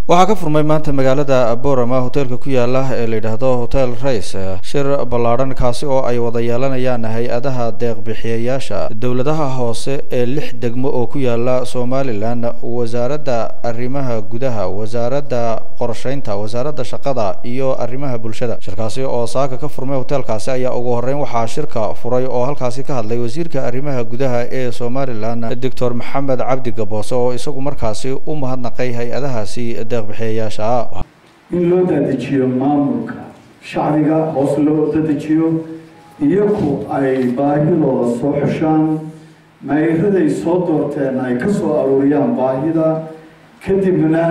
Waxaa ka furmay maanta magaalada Boorama hoteelka ku yaala ee la yidhaahdo Hotel Rays shir ballaadhan, kaasi oo ay wada yeelanayaan hay-adaha deeq-bixiyayaasha, dowladaha hoose ee lix degmo oo ku yaala Somaliland, wasaaradda arrimaha gudaha, wasaaradda qorsheynta, wasaaradda shaqada iyo arrimaha bulshada. Shirkaasi oo saaka ka furmay hoteelkaasi ayaa ugu horreyn waxaa shirka furay oo halkaasi ka hadlay wasiirka arrimaha gudaha ee Somaliland, Doctor Maxamed Cabdi Gaboose, oo isagu markaasi u mahadnaqay hay-adahaasi deeq-bixiyayaasha. In loo dadejiyo maamulka shacbiga, hoos loo dadejiyo, iyagu ay baahidooda soo xushaan, maayiraday soo doorteen ay ka soo aruuriyaan baahida, kadibna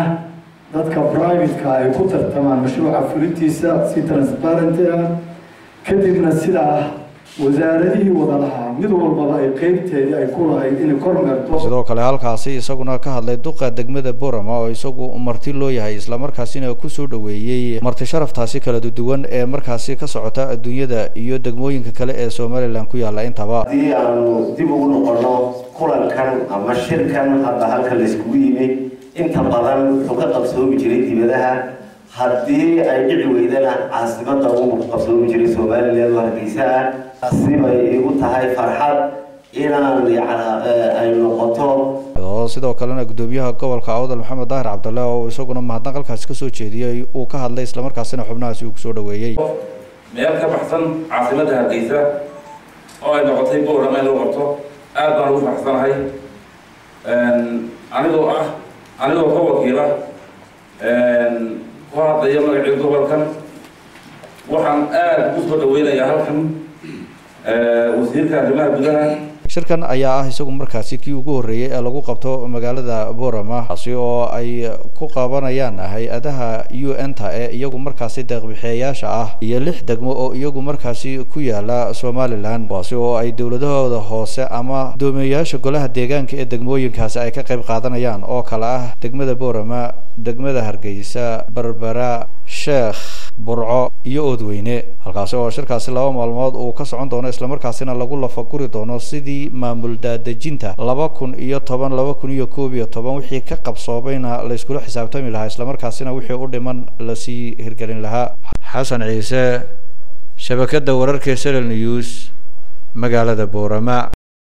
dadka private-ka ay ku tartamaan mashruuca fulintiisa si transparent ah, kadibna sidaa wasaaradihii wada lahaa mid walbaba ay qeybteedii ay ku lahayd inay kormeerto. Sidoo kale halkaasi isaguna ka hadlay duqa degmada Borama, oo isagu marti loo yahay, islamarkaasina kusoo dhaweeyey marti sharaftaasi kala duwan ee markaasi ka socota adduunyada iyo degmooyinka kale ee Somaliland ku yaala intaba. Haddii aanu dib ugu noqono kulankan ama shirkan hadda halka layskugu yimi, inta badan wuxuu ka qabsoomi jiray dibadaha, haddii ay dhici weydana caasimada uu qabsoomi jiray Somaliland oo Hargeysa ah. Taasi bay igu tahay farxad inaan yacnaa ay noqoto. Oo sidoo kalena guddoomiyaha gobolka Awdal, Maxamed Daahir Cabdalle, oo isaguna mahadnaq halkaasi kasoo jeediyey uu ka hadlay, islamarkaasina xubnahaasi uu kusoo dhaweeyey. Meel ka baxsan caasimadda Hargeysa oo ay noqotay Boorama in lagu qabto, aad baan ugu faraxsanahay anigoo ah, anigoo ka wakiila ku hadlaya magacii gobolkan. Waxaan aada ugu soo dhaweynayaa halkan wasiirka arrimaha gudaha. Shirkan ayaa ah isagu markaasi kii ugu horreeyey ee lagu qabto magaalada Borama, kaasi oo ay ku qabanayaan hay-adaha UN ta ee iyagu markaasi deeq-bixiyayaasha ah iyo lix degmo oo iyagu markaasi ku yaala Somaliland, kuwaasi oo ay dowladahooda hoose ama guddoomiyeyaasha golaha deegaanka ee degmooyinkaasi ay ka qayb qaadanayaan, oo kale ah degmada Borama, degmada Hargeysa, Berbera, Sheekh, Burco iyo Oodweyne, halkaasi oo shirkaasi 2 maalmood uu ka socon doono, islamarkaasina lagu lafaguri doono sidii maamul daadejinta 2010 2011 wixii ka qabsoobayna la iskula xisaabtami lahaa, islamarkaasina wixii u dhiman lasii hirgelin lahaa. Xasan Ciise, shabakadda wararka Selel News, magaalada Boorama.